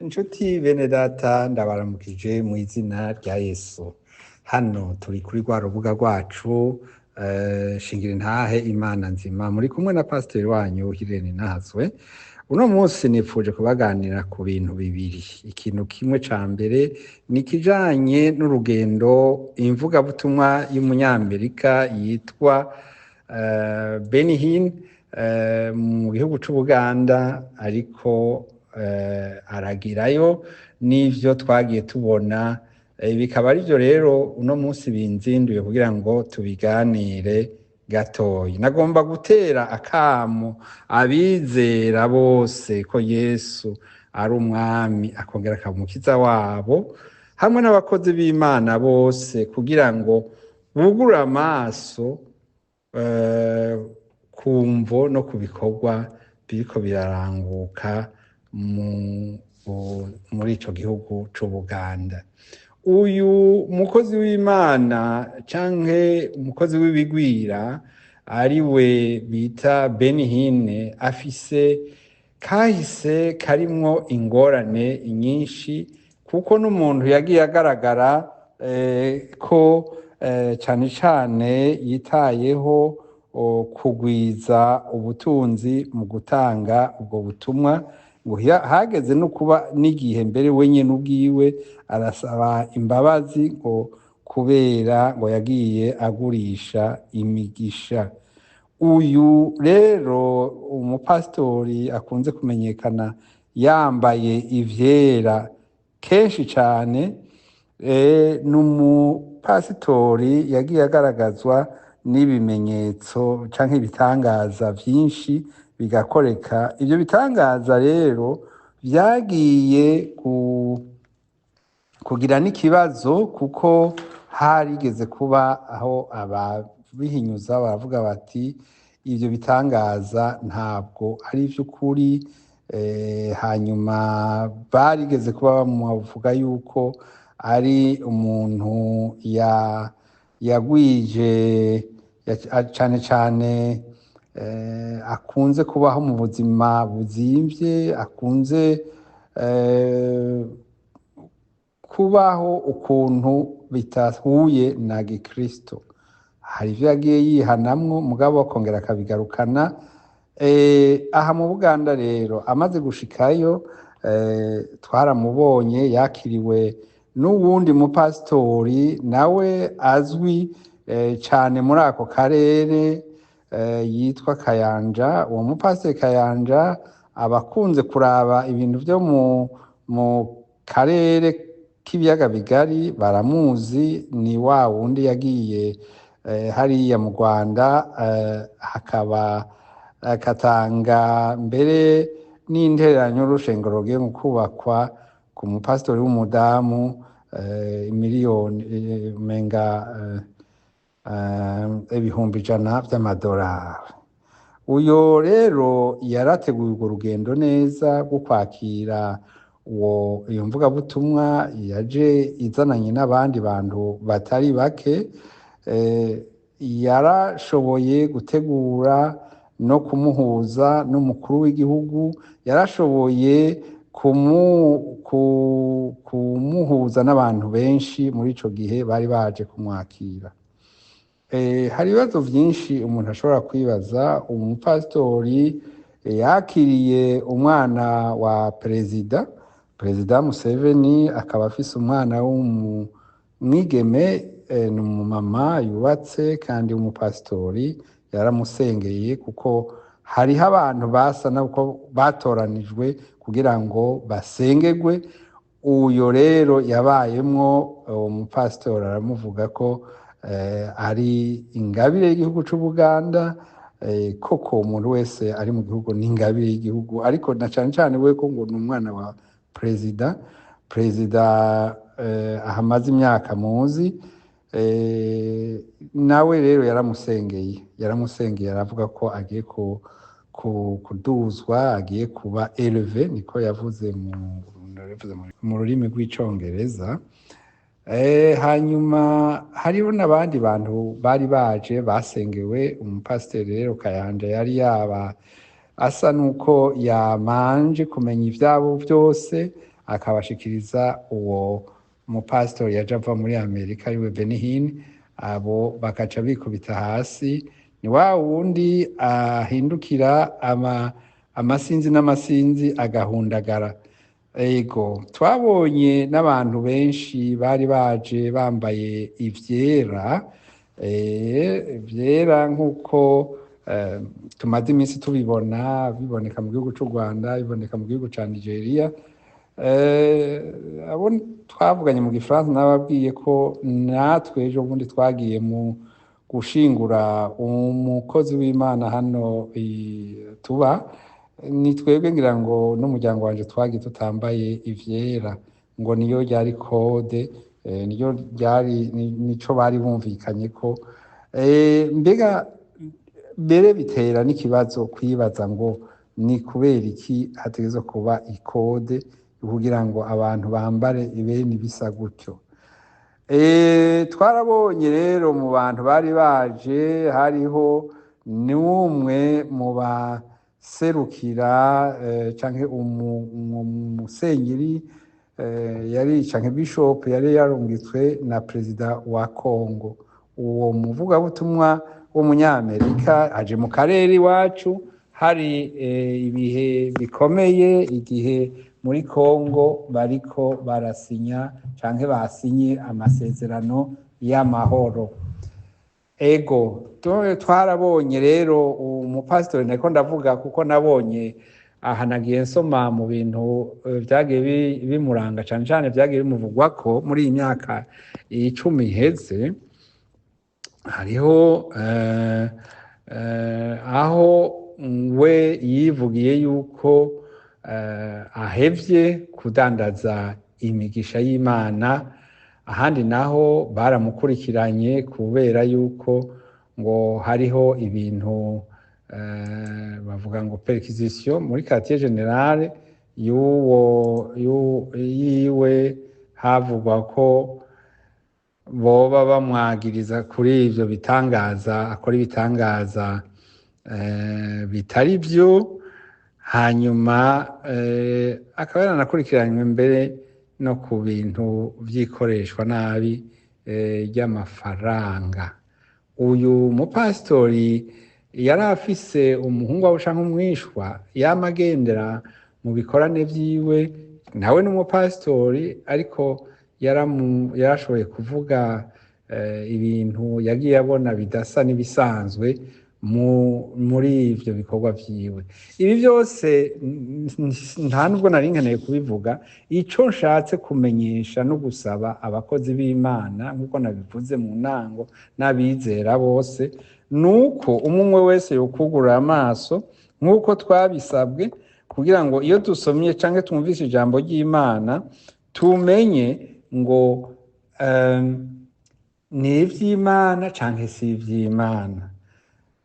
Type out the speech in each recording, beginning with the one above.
Nshuti bene data, ndabaramukije mu izina rya Yesu. Hano turi kuri rwa rubuga rwacu Shingira Intahe Imana Nzima, muri kumwe na pasiteri wanyu Hirene Nazwe. Uno munsi nipfuje kubaganira ku bintu bibiri. Ikintu kimwe ca mbere ni ikijanye n'urugendo imvugabutumwa y'umunyamerika yitwa Benny Hinn mu gihugu c'Ubuganda, ariko aragirayo n'ivyo twagiye tubona, bikaba arivyo rero uno munsi binzinduye kugira ngo tubiganire gatoyi. Nagomba gutera akamo abizera bose ko Yesu ari umwami akongera akaba umukiza wabo, hamwe n'abakozi b'Imana bose, kugira ngo bugurure amaso ku mvo no ku bikorwa biriko biraranguka muri ico gihugu c'Ubuganda. Uyu mukozi w'Imana canke umukozi w'ibigwira ari we bita Benny Hinn afise kahise karimwo ingorane nyinshi, kuko n'umuntu yagiye agaragara ko cane cane yitayeho kugwiza ubutunzi mu gutanga ubwo butumwa, ngo hageze no kuba n'igihe mbere we nyene ubwiwe arasaba imbabazi ngo kubera ngo yagiye agurisha imigisha. Uyu rero umupasitori akunze kumenyekana yambaye ivyera kenshi cane, ni umupasitori yagiye agaragazwa n'ibimenyetso canke ibitangaza vyinshi bigakoreka. Ivyo bitangaza rero vyagiye kugira n'ikibazo, kuko harigeze kuba aho ababihinyuza baravuga bati ivyo bitangaza ntabwo ari ivy'ukuri. Hanyuma barigeze kuba bamuvuga yuko ari umuntu yagwije cane cane, akunze kubaho mu buzima buzimvye, akunze kubaho ukuntu bitahuye na gikristo. Hari ivyo yagiye yihanamwo, mugabo akongera akabigarukana. Aha mu Buganda rero amaze gushikayo, twaramubonye yakiriwe n'uwundi mupasitori nawe azwi cane muri ako karere, yitwa Kayanja. Uwo mupasitori Kayanja abakunze kuraba ibintu vyo mu karere k'ibiyaga bigari baramuzi, ni wa wundi yagiye hariya mu Rwanda, hakaba akatanga mbere n'intereranyo y'urushengero rugiye mu kubakwa ku mupasitori w'umudamu, miliyoni, menga 100,000 vy'amadolari. Uyo rero yarateguye urwo rugendo neza rwo kwakira iyo mvugabutumwa yaje izananye n'abandi bantu batari bake. Yarashoboye gutegura no kumuhuza n'umukuru w'igihugu, yarashoboye kumuhuza n'abantu benshi muri ico gihe bari baje kumwakira. Hari ibibazo vyinshi umuntu ashobora kwibaza. Umupasitori yakiriye umwana wa perezida, Perezida Museveni, akaba afise umwana w'umwigeme, ni umumama yubatse kandi w'umupasitori, yaramusengeye kuko hariho abantu basa nako batoranijwe kugira ngo basengerwe. Uyo rero yabayemwo, umupasitori aramuvuga ko ari ingabire y'igihugu c'Ubuganda. Koko umuntu wese ari mu gihugu ni ingabire y'igihugu, ariko na cane cane we ko ngo ni umwana wa perezida, perezida ahamaze imyaka muzi. Nawe rero yaramusengeye aravuga ko agiye kuduzwa, agiye kuba élevé, niko yavuze mu rurimi rw'icongereza. Hanyuma hariho n'abandi bantu bari baje basengewe. Umupasiteri rero Kayanja yari yaba asa nuko yamanje kumenya ivyabo vyose, akabashikiriza uwo mupasitori yaje ava muri Amerika ariwe Benny Hinn, abo bakaca bikubita hasi. Ni wa wundi ahindukira amasinzi n'amasinzi agahundagara. Ego, twabonye n'abantu benshi bari baje bambaye ivyera, ivyera nk'uko tumaze iminsi tubibona biboneka mu gihugu c'u Rwanda, biboneka mu gihugu ca Nigeria. Abo twavuganye mu gifaransa nababwiye ko natwe ejo bundi twagiye mu gushingura umukozi w'Imana hano tuba, ni twebwe ngira ngo n'umuryango wanje twagiye tutambaye ivyera, ngo niyo ryari kode, niyo ryari nico bari bumvikanye ko. Mbega mbere bitera n'ikibazo kwibaza ngo ni kubera iki hategerezwa kuba ikode kugira ngo abantu bambare ibeni bisa gutyo. Twarabonye rero mu bantu bari baje hariho n'umwe mu baserukira, canke umusenyeri, yari canke bishop yari yarungitswe na perezida wa Congo. Uwo muvugabutumwa w'umunyamerika aje mu karere iwacu hari ibihe bikomeye, igihe muri Congo bariko barasinya canke basinye amasezerano y'amahoro. Ego, twarabonye rero umupasitori nariko ndavuga kuko nabonye aha nagiye nsoma mu bintu vyagiye bimuranga cane cane vyagiye bimuvugwako muri iyi myaka 10 iheze. Hariho aho we yivugiye yuko ahevye kudandaza imigisha y'Imana, ahandi naho baramukurikiranye kubera yuko ngo hariho ibintu bavuga ngo perquisition muri quartier général y'uwo yiwe, havugwa ko boba bamwagiriza kuri ivyo bitangaza, akora ibitangaza bitari vyo. Hanyuma akaba yaranakurikiranywe mbere no ku bintu vy'ikoreshwa nabi ry'amafaranga. Uyu mupasitori yari afise umuhungu wawe canke umwishwa yama agendera mu bikorane vyiwe, nawe n'umupasitori, ariko yarashoboye kuvuga ibintu yagiye abona bidasa n'ibisanzwe muri ivyo bikorwa vyiwe. Ibi vyose nta nubwo nari nkeneye kubivuga. Ico nshatse kumenyesha no gusaba abakozi b'Imana nk'uko nabivuze mu ntango n'abizera bose, nuko umwe wese yokugurura amaso nk'uko twabisabwe, kugira ngo iyo dusomye canke twumvise ijambo ry'Imana tumenye ngo ni ivy'Imana canke si ivy'Imana.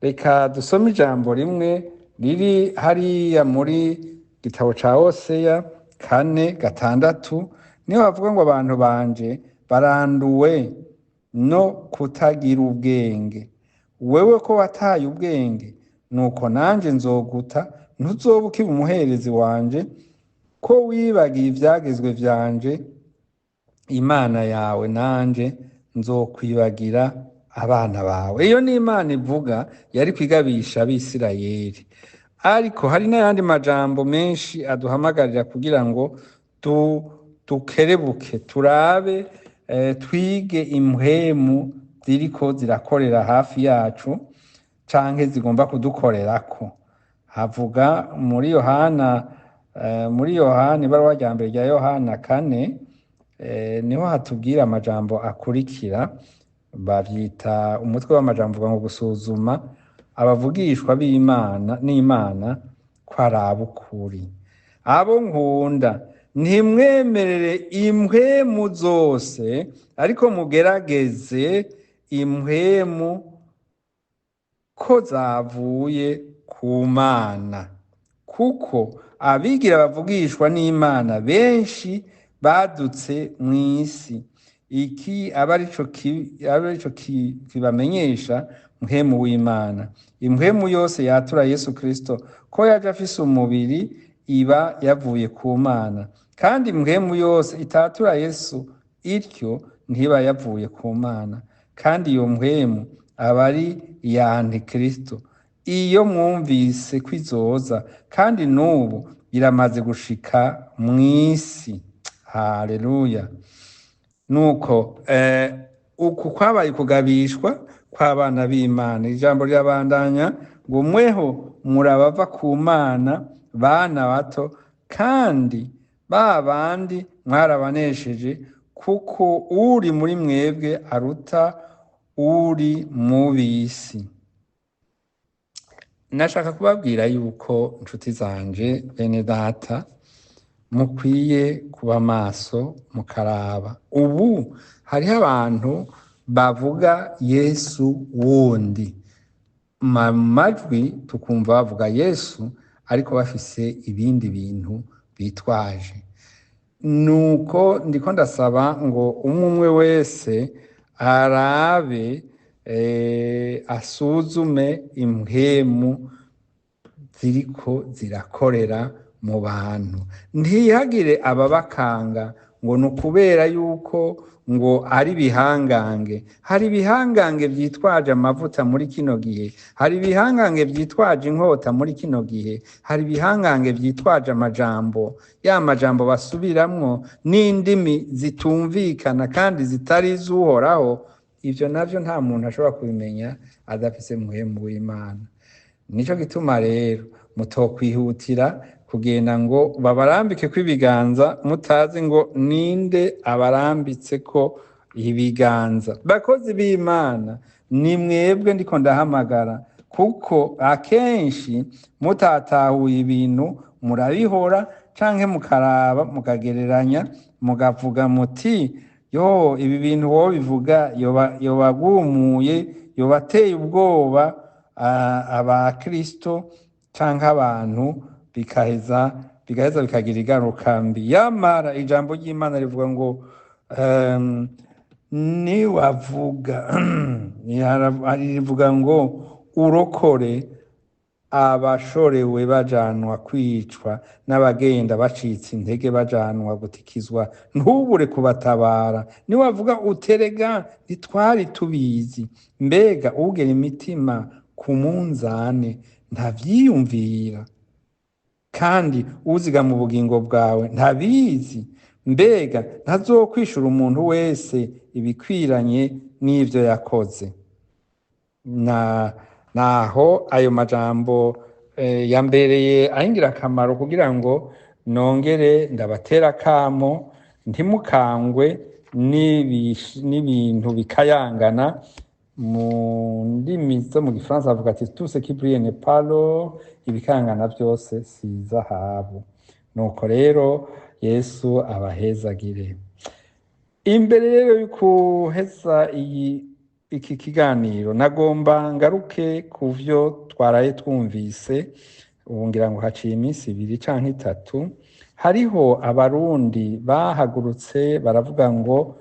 Reka dusome ijambo rimwe riri hariya muri gitabo ca Hoseya 4:6, niho havuga ngo abantu banje baranduwe no kutagira ubwenge. Wewe ko wataye ubwenge, nuko nanje nzoguta, ntuzoba ukiba umuherezi wanje, ko wibagiye ivyagezwe vyanje Imana yawe, nanje nzokwibagira abana bawe. Iyo ni Imana ivuga, yari kwigabisha Abisirayeli. Ariko hari n'ayandi majambo menshi aduhamagarira kugira ngo dukerebuke, turabe, twige impwemu ziriko zirakorera hafi yacu canke zigomba kudukorerako. Havuga muri Yohana, muri Yohana ibaruwa rya mbere rya Yohana 4, niho hatubwira amajambo akurikira. Bavyita umutwe w'amajambo uvuga ngo gusuzuma abavugishwa b'Imana n'Imana ko ari ab'ukuri. Abo nkunda, ntimwemerere impwemu zose, ariko mugerageze impwemu ko zavuye ku Mana, kuko abigira bavugishwa n'Imana benshi badutse mw'isi. Iki aba arico kibamenyesha mpwemu w'Imana. Impwemu yose yatura Yesu Kristo ko yaje afise umubiri iba yavuye ku Mana. Kandi impwemu yose itatura Yesu ityo ntiba yavuye ku Mana, kandi iyo mpwemu aba ari iya Antikristo. Iyo mwumvise ko izoza, kandi n'ubu iramaze gushika mw'isi. Haleluya! Nuko uku kwabaye kugabishwa kw'abana b'Imana. Ijambo rirabandanya ngo mweho murabava ku Mana, bana bato, kandi ba bandi mwarabanesheje, kuko uri muri mwebwe aruta uri mu b'isi. Nashaka kubabwira yuko, nshuti zanje, bene data, mukwiye kuba maso mukaraba. Ubu hariho abantu bavuga Yesu wundi, mu majwi tukumva bavuga Yesu, ariko bafise ibindi bintu bitwaje. Nuko ndiko ndasaba ngo umwe umwe wese arabe, asuzume impwemu ziriko zirakorera mu bantu. Ntihagire ababakanga ngo ni ukubera yuko ngo ari ibihangange. Hari ibihangange vyitwaje amavuta muri kino gihe, hari ibihangange vyitwaje inkota muri kino gihe, hari ibihangange vyitwaje amajambo, ya majambo basubiramwo n'indimi zitumvikana kandi zitari iz'Uhoraho. Ivyo navyo nta muntu ashobora kubimenya adafise mpwemu w'Imana. Nico gituma rero mutokwihutira kugenda ngo babarambikeko ibiganza mutazi ngo ninde abarambitseko ibiganza. Bakozi b'Imana, ni mwebwe ndiko ndahamagara, kuko akenshi mutatahuye ibintu murabihora canke mukaraba mukagereranya mukavuga muti yo ibi bintu wobivuga yobagumuye, yobateye ubwoba abakristo canke abantu, bigaheza bikagira ingaruka mbi. Yamara ijambo ry'Imana rivuga ngo niwavuga rivuga ngo urokore abashorewe bajanwa kwicwa n'abagenda bacitse intege bajanwa gutikizwa, ntubure kubatabara. Niwavuga uterega ntitwari tubizi, mbega ugera imitima ku munzane ntavyiyumvira, kandi uzigama ubugingo bwawe ntabizi, mbega ntazokwishura umuntu wese ibikwiranye n'ivyo yakoze. Naho ayo majambo yambereye ay'ingirakamaro kugira ngo nongere ndabatera akamo, ntimukangwe n'ibintu bikayangana. Mu ndimi zo mu gifaransa bavuga ati tout ce qui brille n'est pas l'or, ibikayangana byose si zahabu. Nuko rero Yesu abahezagire. Imbere rero y'ukuheza iki kiganiro, nagomba ngaruke ku vyo twaraye twumvise. Ubu ngira ngo haciye iminsi 2 canke 3, hariho abarundi bahagurutse baravuga ngo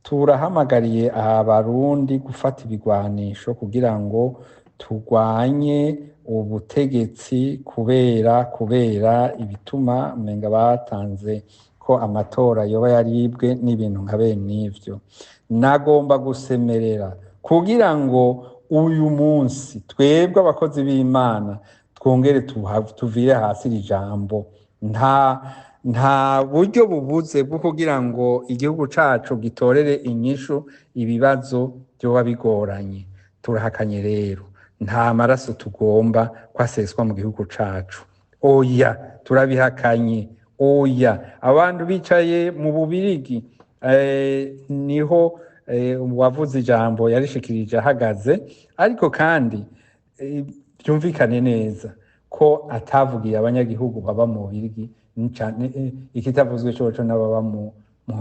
turahamagariye abarundi gufata ibigwanisho kugira ngo turwanye ubutegetsi kubera ibituma umenga batanze ko amatora yoba yaribwe n'ibintu nka bene ivyo. Nagomba gusemerera kugira ngo uyu munsi twebwe abakozi b'Imana twongere tuvire hasi iri jambo. Nta buryo bubuze bwo kugira ngo igihugu cacu gitorere inyishu ibibazo vyoba bigoranye. Turahakanye rero, nta maraso tugomba kwaseswa mu gihugu cacu. Oya, turabihakanye. Oya, abantu bicaye mu Bubirigi, niho uwavuze ijambo yarishikirije ahagaze, ariko kandi byumvikane neza ko atavugiye abanyagihugu baba mu Bubirigi, ikitavuzwe coco n'ababa mu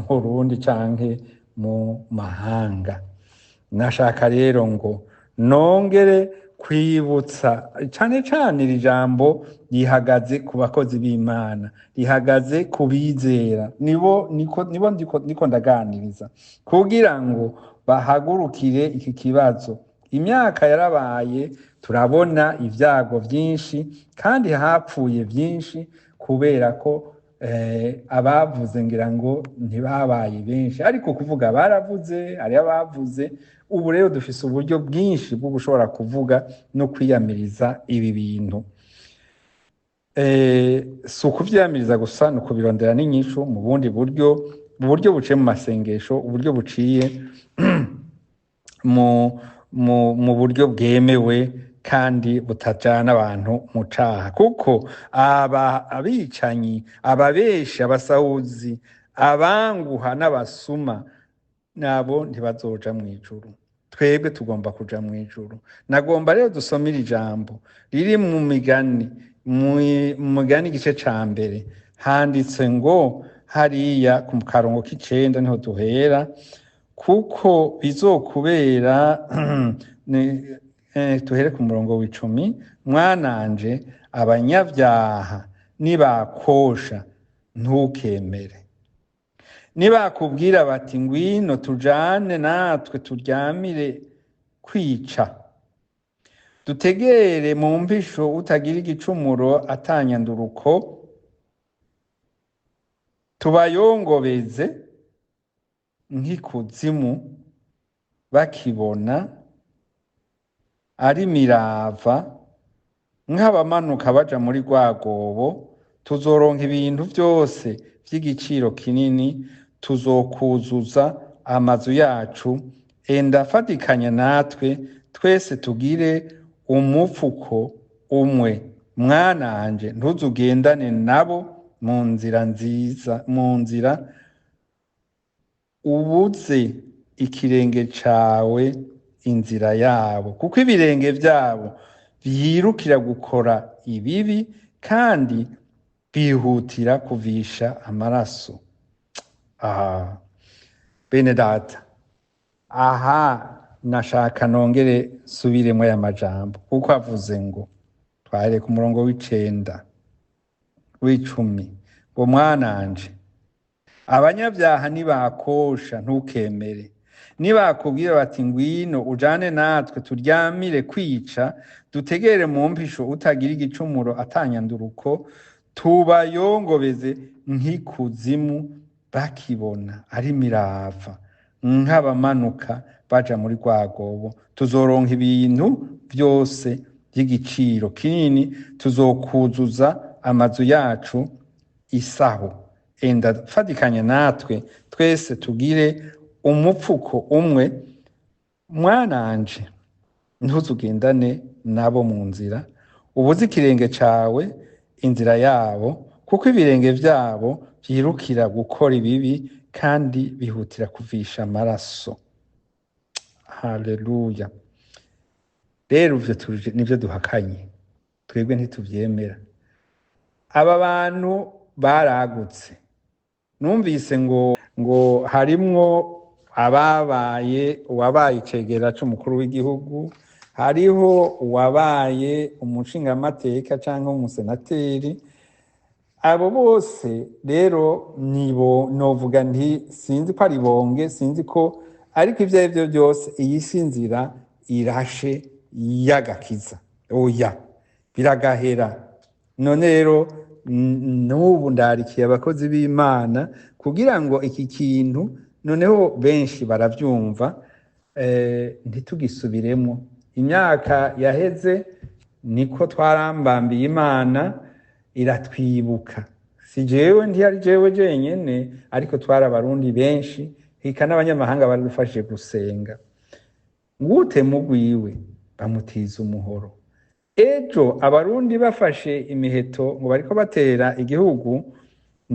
Burundi canke mu mahanga. Nashaka rero ngo nongere kwibutsa cane cane iri jambo rihagaze ku bakozi b'Imana, rihagaze ku bizera, nibo niko ndaganiriza kugira ngo bahagurukire iki kibazo. Imyaka yarabaye, turabona ibyago byinshi kandi hapfuye byinshi kubera ko Abavuze ngira ngo ntibabaye benshi, ariko kuvuga baravuze, hariho abavuze. Ubu rero dufise uburyo bwinshi bwo gushobora kuvuga no kwiyamiriza ibi bintu. Si ukuvyiyamiriza gusa, ni ukubirondera n'inyishu mu bundi buryo, mu buryo buciye mu masengesho, uburyo buciye mu buryo bwemewe kandi butajana abantu mu caha, kuko aba abicanyi, ababeshi, abasahuzi, abanguha n'abasuma nabo ntibazoja mw'ijuru. Twebwe tugomba kuja mw'ijuru. Nagomba rero dusomere ijambo riri mu migani, mu mugani igice ca mbere, handitse ngo hariya ku karongo k'icenda niho duhera, kuko bizokubera tuhere ku murongo w'icumi: mwananje, abanyabyaha nibakosha ntukemere, nibakubwira bati ngwino tujane natwe turyamire kwica, dutegere mu mpisho utagira igicumuro atanyanduruko, tubayongobeze nk'ikuzimu bakibona ari mirava, nk'abamanuka baja muri rwagobo, tuzoronka ibintu vyose vy'igiciro kinini, tuzokuzuza amazu yacu, enda fatikanya natwe twese tugire umupfuko umwe. Mwananje, ntuzugendane nabo mu nzira nziza, mu nzira ubuze ikirenge cawe inzira yabo, kuko ibirenge vyabo vyirukira gukora ibibi kandi bihutira kuvisha amaraso. Aha bene data, aha nashaka nongere nsubiremwo aya majambo, kuko avuze ngo twahereye ku murongo w'icenda w'icumi ngo mwananje, abanyabyaha nibakosha ntukemere, nibakubwira bati ngwino ujane natwe turyamire kwica, dutegere mu mpisho utagira igicumuro atanyanduruko, tubayongobeze nk'ikuzimu bakibona ari mirava, nk'abamanuka baja muri rwagobo, tuzoronka ibintu vyose by'igiciro kinini, tuzokuzuza amazu yacu isaho, enda fatikanya natwe twese tugire umupfuko umwe. Mwananje, ntuzugendane nabo mu nzira, ubuze ikirenge cawe inzira yabo, kuko ibirenge vyabo vyirukira gukora ibibi kandi bihutira kuvisha amaraso. Haleluya. Rero ivyo nivyo duhakanye, twebwe ntituvyemera. Aba bantu baragutse. Numvise ngo harimwo ababaye, uwabaye icegera c'umukuru w'igihugu, hariho uwabaye umushingamateka canke umusenateri. Abo bose rero nibo novuga nti sinzi ko ari bonge, sinzi ko, ariko ivyo arivyo vyose iyi si nzira irashe y'agakiza, oya biragahera. None rero n'ubu ndarikiye abakozi b'Imana kugira ngo iki kintu noneho benshi baravyumva, ntitugisubiremwo. Imyaka yaheze niko twarambambiye Imana iratwibuka. Si jewe, ntiyari jewe jenyene, ariko twari abarundi benshi, eka n'abanyamahanga baradufashije gusenga. Ngute mugwiwe bamutiza umuhoro. Ejo abarundi bafashe imiheto ngo bariko batera igihugu,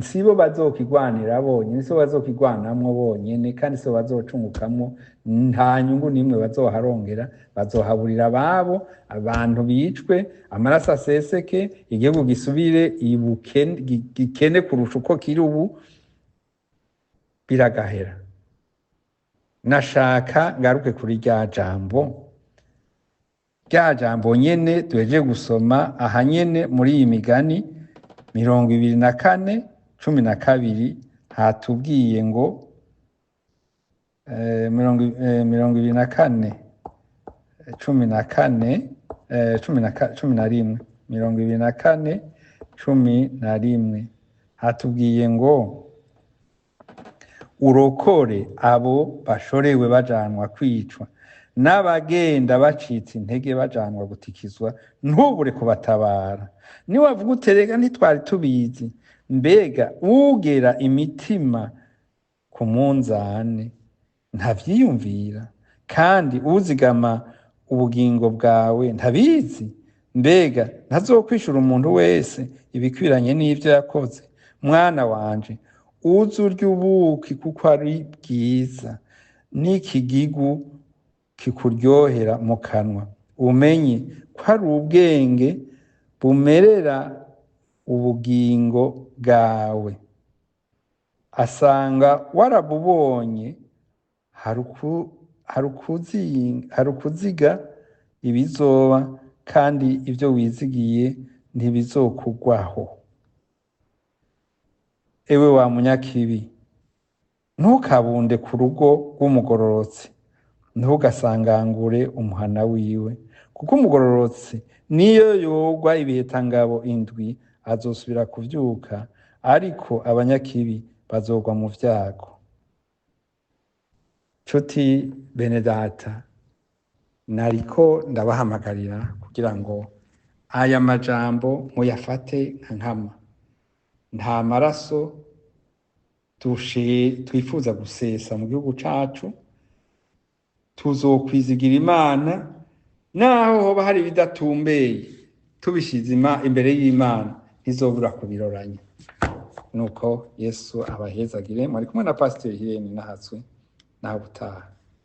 sibo bazokigwanira bonyene, sibo bazokigwanamwo bonyene, kandi sibo bazocungukamwo, nta nyungu n'imwe bazoharongera, bazohaburira ababo, abantu bicwe, amaraso aseseke, igihugu gisubire gikene kurusha uko kiri ubu, biragahera. Nashaka ngaruke kuri rya jambo, rya jambo nyene duhejeje gusoma aha nyene muri iyi migani 24:12, hatubwiye ngo 24:14, 11, 24:11. Hatubwiye ngo urokore abo bashorewe bajanwa kwicwa, n'abagenda bacitse intege bajanwa gutikizwa, ntubure kubatabara. Niwavuga uterega ntitwari tubizi, mbega ugera imitima ku munzane ntavyiyumvira? Kandi uzigama ubugingo bwawe ntabizi? Mbega ntazokwishura umuntu wese ibikwiranye n'ivyo yakoze? Mwana wanje, uze urye ubuki kuko ari bwiza, n'ikigigu kikuryohera mu kanwa. Umenye ko ari ubwenge bumerera ubugingo bwawe. Asanga warabubonye, hari ukuziga ibizoba, kandi ivyo wizigiye ntibizokugwaho. Ewe wa munyakibi, ntukabunde ku rugo rw'umugororotsi, ntugasangangure umuhana wiwe, kuko umugororotsi niyo yogwa ibihetangabo indwi azosubira kuvyuka, ariko abanyakibi bazogwa mu vyago. Nshuti bene data, nariko ndabahamagarira kugira ngo aya majambo muyafate nka nkama. Nta maraso twifuza gusesa mu gihugu cacu. Tuzokwizigira Imana naho hoba hari ibidatumbeye, tubishize imbere y'Imana ntizobura kubiroranya. Nuko Yesu abahezagire. Mwari kumwe na Pasiteri Hirene Nahatswe, naho ubutaha.